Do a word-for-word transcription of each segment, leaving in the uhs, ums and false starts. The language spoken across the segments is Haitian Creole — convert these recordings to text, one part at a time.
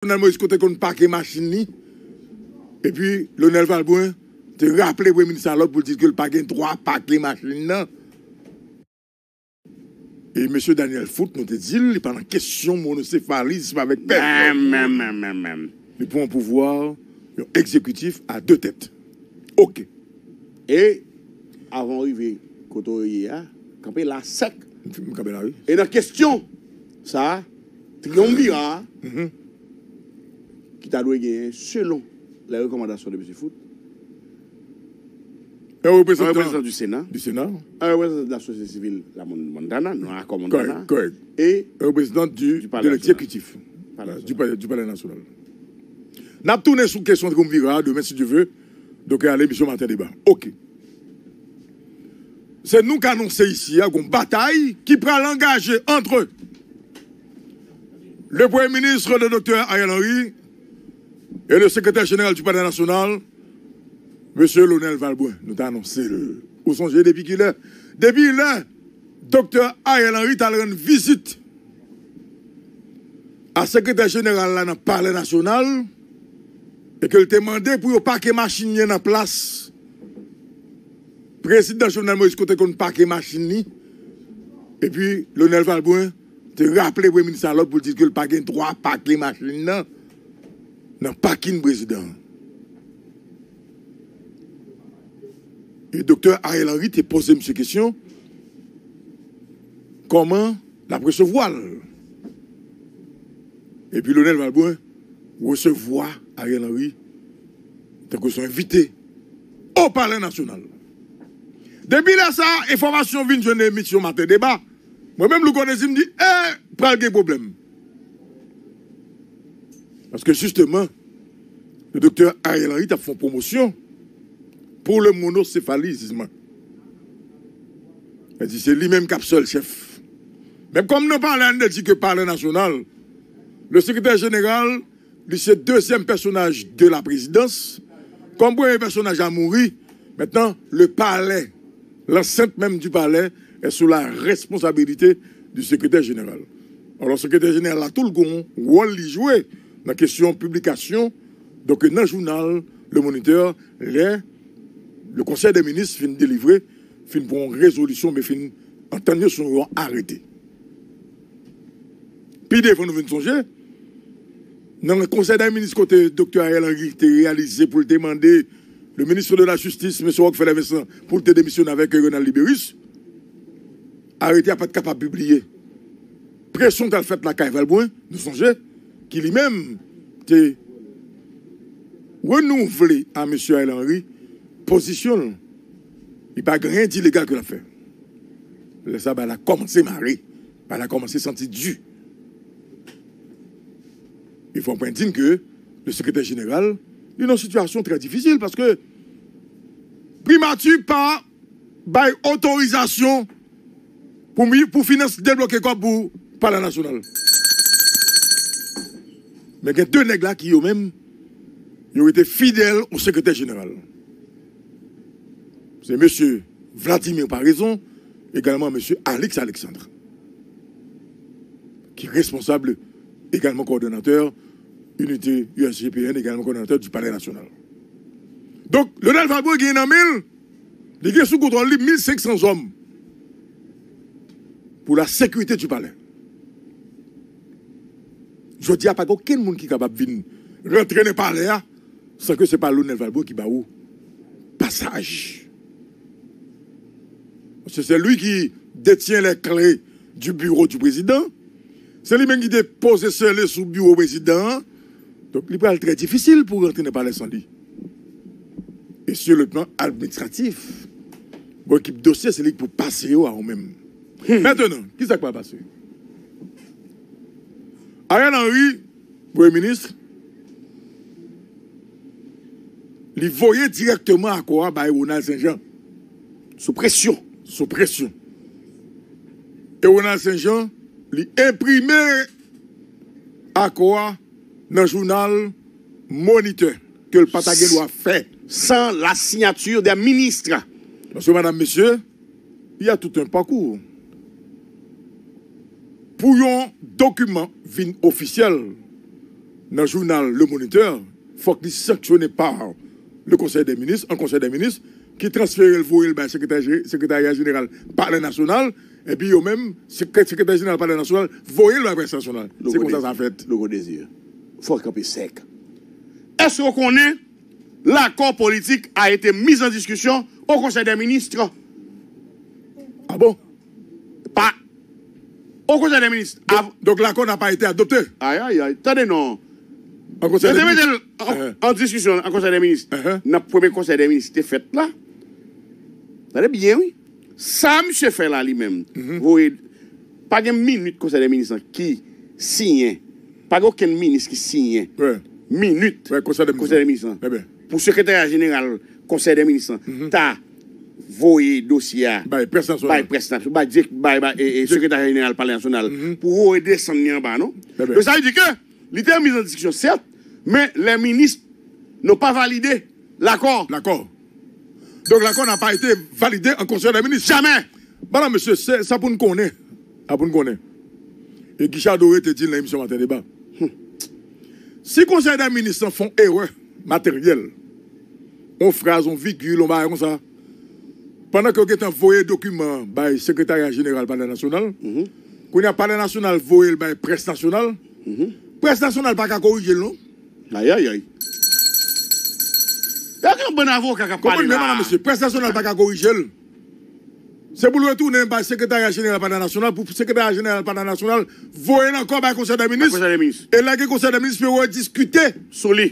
Jovenel Moïse kote konn pake machin li. Epi, Lionel Valbrun te raple Premye Minis la lòd pou l di ke l pa gen dwa pake machin nan. E mesye Daniel Foot, nou te di l, li pa nan kesyon monosefalizm avèk pèsonn. Menm, menm, menm, menm, menm. Li pou yon pouvwa, yon egzekitif a de tèt. Oke. E, avan w rive kote w ye a, kanpe la sèk. M kanpe la, wi. E nan kesyon sa a, triyonvira a, ki ta dwe genyen selon les recommandations de mesye Foot, un représentant du Sénat, un représentant de la société civile, la Mon- Montana, nan akò Montana, e un représentant du, de l'exécutif, du palais national. N ap tounen sou kesyon triyonvira a demen, si Dye vle, donk, a lemisyon Maten Deba. Oke. Se nou k anonse isi a, gon batay ki pral angaje entre le Premier ministre, le docteur Ariel Henry, et le secrétaire général du Palais National, mesye Lionel Valbrun. Nou te anonse l. Ou sonje depi kilè? Depi lè Doktè Ariel Henry t al rann vizit a sekretè jeneral la nan Palè Nasyonal e ke l te mande pou yo pake machin li nan plas Prezidan Jovenel Moïse kote konn pake machin li. Epi Lionel Valbrun te raple Premye Minis la lòd pou l di ke l pa gen dwa pake machin nan nan pakin prezidan an. E Doktè Ariel Henry te poze misye kesyon kòman l ap resevwa l. Epi Lionel Valbrun resevwa Ariel Henry tankou se yon envite o Palè Nasyonal. Depi lè sa a, enfòmasyon vin jwenn emisyon Maten Deba. Mwen menm, Louko Onezim, di, e, pral gen pwoblèm. Paske jisteman, le doktè Ariel Henry t ap fè yon pwomosyon pou le monosefalizm. Sa di se li menm k ap sèl chèf. Men kòm nan palè a, nou te di ke Palè Nasyonal, le sekretè jeneral, li se dezyèm pèsonaj de la prezidans. Kòm premye pèsonaj la mouri, mentnan, le palè, lansent menm di palè, est sous la responsabilité du secrétaire général. Alò, sekretè jeneral la tou l gon wòl li jwe nan kesyon piblikasyon, donk nan jounal Le Moniteur, lè le Conseil des ministres fin delivre, fin pran yon rezolisyon, oubyen fin antann yo sou yon arete. Pi devan nou vin sonje, nan Konsèy dè Minis kote Doktè Ariel Henry te reyalize pou l te mande le ministre de la Justice, mesye Rockfeller Vincent, pou l te demisyone avèk Renald Lubérice, arete a pa t kapab pibliye. Presyon t al fèt lakay Valbrun, nou sonje, ki li menm te renouvle a mesye Ariel Henry pozisyon l. Li pa gen anyen d ilegal ke l ap fè. Lè sa, bagay la kòmanse mare. Bagay la kòmanse santi di. E fò mwen di n ke le sekretè jeneral, li nan yon sitiyasyon trè difisil paske primati pa bay otorizasyon pou mi-, pou finans debloke kòb pou Palè Nasyonal. Men gen de nèg la ki yo menm, yo rete fidèl o sekretè jeneral. Se mesye Vladimir Paraison, egalman mesye Alix Alexandre, ki responsab egalman kowòdonatè inite U S G P N, egalman kowòdonatè du Palais National. Donk, Lionel Valbrun gen nan men l, li gen sou kontwòl li mil senk san zòm pou la sécurité du palais. Jodi a, pa gen okenn moun ki kapab vin rantre nan palè a san ke se pa Lionel Valbrun ki ba ou pasaj. Paske se li ki detyen les clés du bureau du président. Se li menm ki te poze sele sou biwo prezidan an. Donk, li pral trè difisil pou rantre nan palè san li. E sur le plan administratif, bon, ekip dosye, se li ki pou pase yo a ou menm. Mentnan, ki sa k pral pase? Ariel Henry, Premye Minis, li voye dirèkteman akò a bay Ronald Saint Jean. Sou presyon. Sou presyon. E Ronald Saint Jean, li enprime akò a nan jounal Moniteur, ke l pa ta gen dwa fè. Sans la signature des ministres. Paske, madam, mesye, il y a tout un parcours. Pou yon dokiman vin ofisyèl, nan jounal Le Moniteur, fòk li sanksyone pa le Conseil des ministres, an Conseil des ministres, ki transfere l, voye l bay sekretè je- sekretarya jeneral Palè Nasyonal, epi yo menm, sekre- sekretè jeneral Palè Nasyonal, voye l bay Près Nasyonal. Se konsa sa fèt. Logo Désir, fò kanpe sèk. Èske w konnen l'accord politique a été mis en discussion au Conseil des ministres? Ah bon? Pa au Conseil des ministres. Donc, donc l'accord n'a pas été adopté. Ay, ay, ay. Tande non. An Konsèy de Minis. Yo te mete l an, an diskisyon an Konsèy de Minis. Nan premye Konsèy de Minis ki te fèt la. Tande byen, wi. Sa misye fè la li menm. Voye, pa gen minit Konsèy de Minis lan ki siyen. Pa gen okenn minis ki siyen. Minit Konsèy de Minis lan. Pou sekretarya jeneral Konsèy de Minis lan ta voye dosye a bay près la, bay, bay, bay, e, e, sekretè jeneral Palè Nasyonal pou voye desann li anba, non? Donk, sa vle di ke li te mis en discussion, certes, mais les ministres n'ont pas validé l'accord. L'accord. Donc, l'accord n'a pas été validé en Conseil des ministres. Jamais. Madanm, mesye, se sa pou n konnen. Sa pou n konnen. E Guichard Doré te di l nan emisyon Maten Deba. Si Konsèy dè Minis lan fè yon erè materyèl, yon fraz, yon vigil, yon bagay konsa, pandan ke yo gentan voye dokiman an bay Sekretarya Jeneral Palè Nasyonal, kounye a Palè Nasyonal voye l bay Près Nasyonal, Près Nasyonal pa ka korije l, non. Ayayay. Gade yon bann avoka k ap pale la. Konprann byen, madanm, mesye. Près Nasyonal pa ka korije l. Se pou l retounen bay Sekretarya Jeneral Palè Nasyonal, pou Sekretarya Jeneral Palè Nasyonal voye l ankò bay Konsèy dè Minis. Konsèy dè Minis. E lè gen Konsèy dè Minis pou yo rediskite sou li,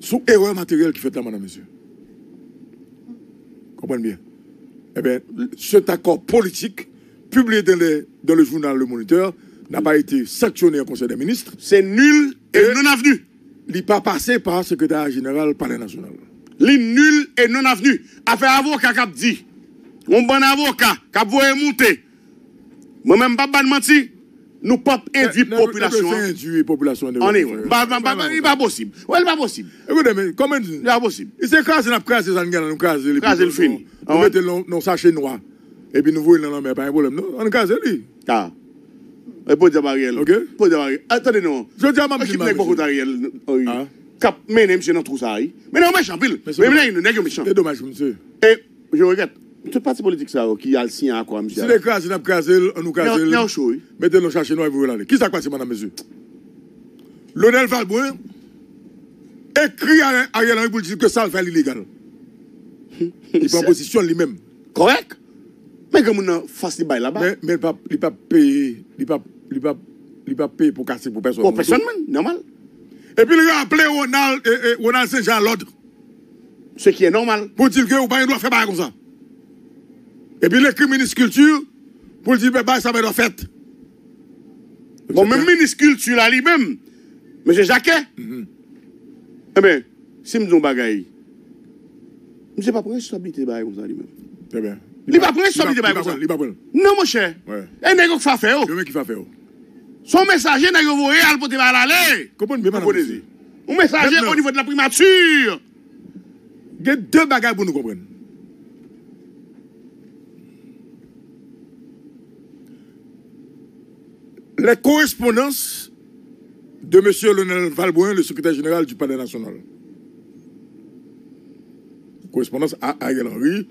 sou erè materyèl ki fèt la, madanm, mesye. Konprann byen. Ebyen, cet accord politique, publié dans le, dans le journal Le Moniteur, n'a pas été sanctionné en Conseil des ministres. C'est nul et non avenu. Li pa pase pa Sekretarya Jeneral Palè Nasyonal. Li nul et non avenu. Afè avoka k ap di, yon bann avoka k ap voye moute. Mwen menm, m p ap ba n manti, nou p ap endwi popilasyon an an erè. Li pa posib. Wè, li pa posib. Ekoute, men, kòman. Li pa posib. Li se kraze n ap kraze sa n gen la, nou kraze li. Kraze l fini. Nou mete l nan, nan sache nwa. Epi nou voye l nan lanmè, pa gen pwoblèm, non. Ann kraze li. Ah. E podyab Ariel. Ok. Podyab Ariel. Ah, tande non. Jodi a, m ap di n bagay, mesye. Ariel Henry k ap mennen misye nan twou sa a, wi. Men nèg yo mechan anpil. Men nèg yo mechan. E domaj pou misye. E je regrèt. Tout pati politik sa yo ki al siyen akò a misye a. Si l kraze, n ap kraze l, ann nou kraze l. Nèg yo cho, wi. Mete l nan sache nwa epi voye l ale. Kisa k pase, madanm, mesye? Lionel Valbrun ekri Ariel Henry pou l di ke sa l fè a ilegal. Li pran pozisyon li menm. Kòrèk. Men granmoun nan fas li bay laba. Men, men li p ap, li p ap peye, li p ap, li p ap, li p ap peye pou kase pou pèsòn. Pou pèsòn, menm, nòmal. Epi l raple Ronald, e, e, Ronald Saint Jean lòd. Ce qui est normal. Pou di l ke ou pa gen dwa fè bagay konsa. Epi l ekri minis kilti pou l di l bagay sa pa gen dwa fèt. Bon, menm minis kilti la li menm, mesye Jacquet. Ebyen, si m di yon bagay, misye pa pran responsablite bagay konsa li menm. Li pa pran responsablite bagay konsa. Li pa pran. Non, monchè. E nèg yo k fè afè yo. Yo menm ki fè afè yo. Se yon mesaje nèg yo voye al pote bagay la ale. Konprann byen, madanm, mesye. Yon mesaje o nivo de la primati. Gen de bagay pou nou konprann. Les correspondances de monsieur Lionel Valbrun, le secrétaire général du Palais National. Correspondance à Ariel Henry,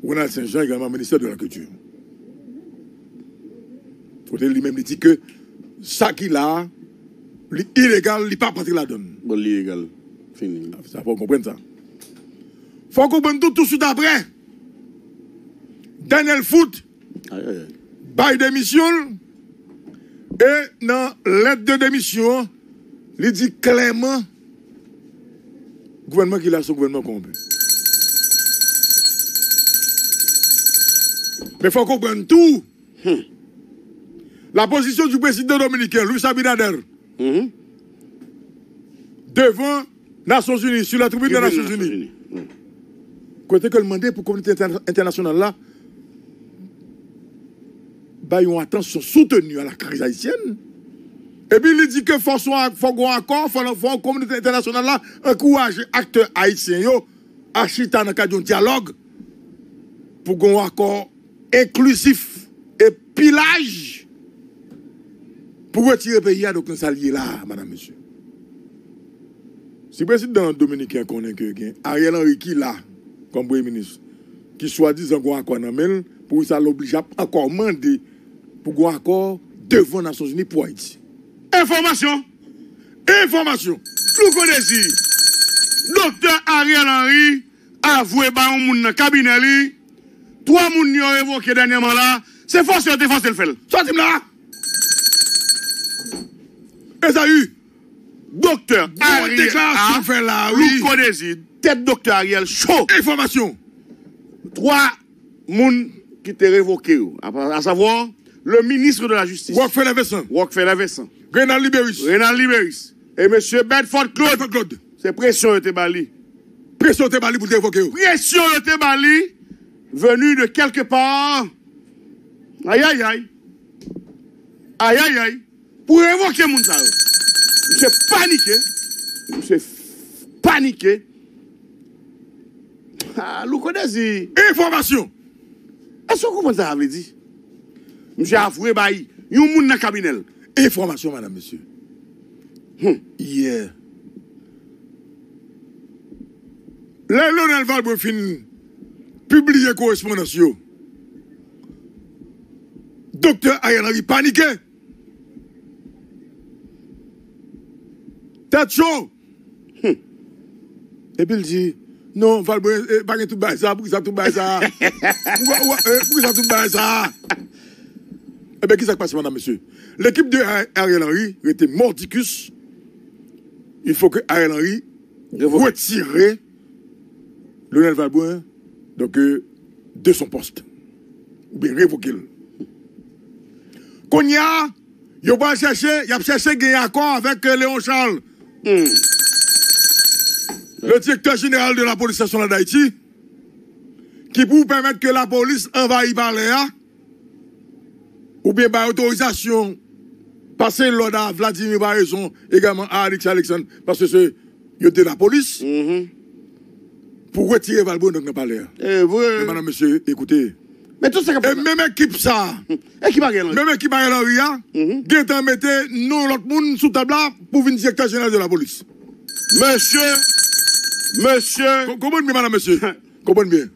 Ronald Saint Jean, également ministère de la Culture. Kote li menm li di ke sa ki la a, li ilegal, li p ap antre ladan l. Bon, li ilegal. Fini. Sa fò w konprann sa. Fò w konprann tou, touswit apre, Daniel Foot bay demisyon l, e nan lèt de demisyon an, li di klèman, gouvènman ki la se yon gouvènman kòwonpi. Men fò w konprann tou, la position du président dominicain Luis Abinader devant Nations Unies, sur la tribune des Nations Unies. Kote ke l mande pou kominote entènasyonal la bay yon atansyon soutenue à la crise haïtienne. Epi li di ke fò, fò gen yon akò, fò, fò kominote entènasyonal la ankouraje aktè ayisyen yo a chita nan kad yon dyalòg pou gen yon akò enklizif e pi laj pou retire peyi a, donk, nan sa l ye la a, madanm, mesye. Si prezidan dominiken an konnen ke gen Ariel Henry ki la kòm premye minis, ki swadizan gen akò nan men l, poukisa l oblije ap ankò mande pou gen akò devan Nasyonzini pou Ayiti? Enfòmasyon! Enfòmasyon! Louko Dezi, Doktè Ariel Henry avwe ba yon moun nan kabinè li. Twa moun yo revoke dènyèman la, se fòse yo te fòse l fè l. Sa w di m la? Ezayi, Doktè Ariel, deklarasyon fè la, wi. Louko Dezi, tèt Doktè Ariel cho. Enfòmasyon. Twa moun ki te revoke yo, a, a savwa, le ministre de la Justice, Rockfeller Vincent. Rockfeller Vincent. Renald Liberis. Renald Liberis. E mesye Bedford Claude. Bedford Claude. Se presyon yo te ba li. Presyon yo te ba li pou l te revoke yo. Presyon yo te ba li venu de quelque part. Ayayay. Ayayay. Pou revoke moun sa yo. Misye panike. Misye f-, panike. Ah, Louko Dezi. Enfòmasyon. Èske w konprann sa sa vle di? Misye avwe bay yon moun nan kabinè l. Enfòmasyon, madam, mesye. Hmm. Yeah. Lè Leonel Valbrun fin pibliye korespondans yo, Doktè Ariel Henry panike. Tèt cho. Hmm. Epi l di, non, Valbrun, eh, pa gen tout bagay sa, poukisa tout bagay sa? Ou, ou, eh, poukisa tout bagay sa? Ebyen, kisa k pase, madam, mesye? L'équipe de Ariel Henry rete mordicus. Il faut que Ariel Henry retire Leonel Valbrun, donc, euh, de son poste. Oubyen revoke l. Kounye a, yo pral chèche, y ap chèche gen akò avèk, euh, Léon Charles. Hmm. Le directeur général de la police nationale d'Haïti, ki pou pèmèt ke lapolis anvayi palè a, oubyen bay otorizasyon, pase lòd a Vladimir Paraison, egalman a Alix Alexandre, paske se, yo te lapolis, mhm, pou retire Valbrun nan palè a. E vre. Men madam, mesye, ekoute. Men tout sa k ap... E menm ekip sa a, ekip Ariel Henry, menm ekip Ariel Henry a, mhm, gentan mete non lòt moun sou tab la pou vin direktè jeneral de lapolis. Mesye, mesye. Ko-, konprann byen, madam, mesye. Konprann byen.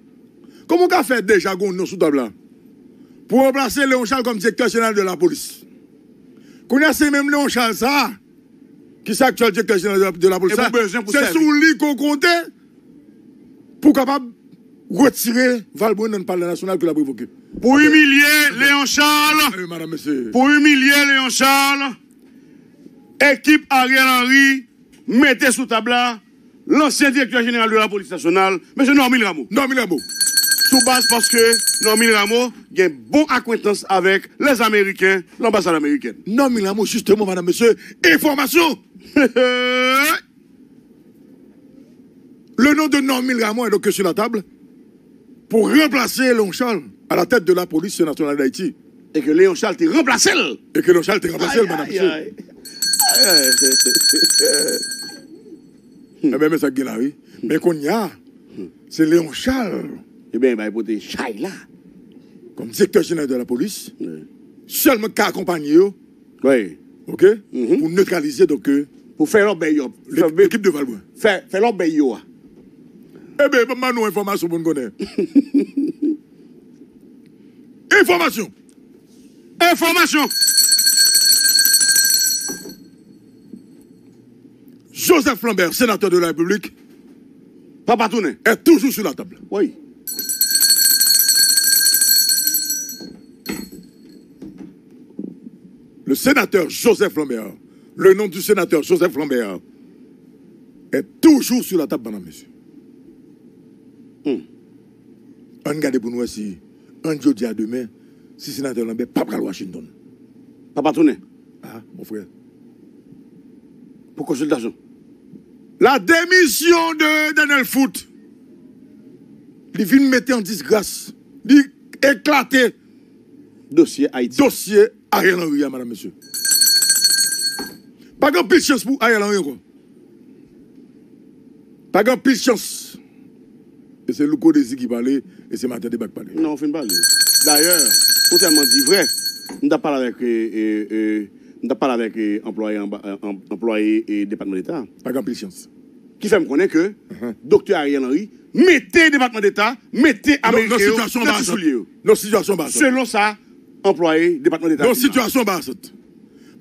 Kòman w ka fè deja gen yon non sou tab la pou ranplase Léon Charles kòm direktè jeneral de lapolis? Kounye a, se menm Léon Charles sa a, ki se aktyèl direktè jeneral de, de lapolis sa, se sou li ke w konte pou w kapab retire Valbrun nan palè nasyonal ke l ap revoke. Pou imilye Léon Charles, eh, madam, mesye, pou imilye Léon Charles, ekip Ariel Henry mete sou tab la lansyen direktè jeneral de lapolis nasyonal, mesye Normil Rameau. Normil Rameau. Sou baz paske Normil Rameau gen bon akwentans avèk lèzameriken, lanbasad amerikèn. Normil Rameau, justement, madam, mesye, enfòmasyon! Le nom de Normil Rameau est donc sur la table pour remplacer Léon Charles à la tête de la police nationale d'Haïti. E ke Léon Charles te ranplase l. E ke Léon Charles te ranplase l, madam, mesye. Ay, ay, ay. Ebyen, men sa k gen la, wi. Men kounye a, se Léon Charles, ebyen, bay pote chay la, kòm direktè jeneral de lapolis, wi, sèlman k ka akonpanye yo. Wi. Oke? Mhm. Pou netralize, donk, euh, pou fè lòbèy yo. Fè lè-, lekip de Valbrun. Fè, fè lòbèy yo a. Ebyen, ban m ba nou enfòmasyon pou n konnen. Enfòmasyon. Enfòmasyon. Joseph Lambert, sénateur de la République, Papa Tounen, est toujours sur la table. Wi. Le sénateur Joseph Lambert, le nom du sénateur Joseph Lambert est toujours sur la table, madam, mesye. Hmm. Ann gade pou n wè si, ant jodi a demen, si senatè Lambert pa pral Washington. Papa Tounen. Ah, mon frè. Pou konsiltasyon. La démission de Daniel Foot. Li vin mete an disgras. Li eklate dosye Ayiti, dosye Ariel Henry a, madam, mesye. Pa gen anpil chans pou Ariel Henry ankò. Pa gen anpil chans. E se Louko Dezi ki pale, e se Maten Deba k pale. Non, ou fin pale. Dayè, ou tèlman di vrè, m t ap pale avèk, e, e, e, m t ap pale avèk, e, anplwaye anba, e, an-, anplwaye, e, Depatman Deta. Pa gen anpil chans. Ki fè m konnen ke Doktè Ariel Henry mete Depatman Deta, mete Ameriken yo nan ti soulye yo. Nan sitiyasyon anbasad. Selon sa anplwaye Depatman Deta di m nan. Nan sitiyasyon anbasad.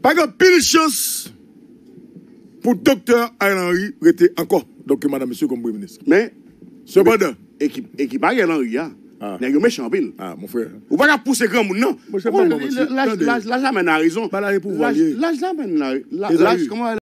Pa gen anpil chans pou Doktè Ariel Henry rete ankò, donk, madanm, mesye, kòm Premye Minis. Men, sepandan, ekip, ekip Ariel Henry a, nèg yo mechan anpil. Ah, mon frè. Ou pa ka pouse granmoun, non. Monchè, ou konn, laj, laj, laj la mennen a rezon. Bagay la gen pouvwa l ye. Laj, laj la mennen a, la, laj, kòman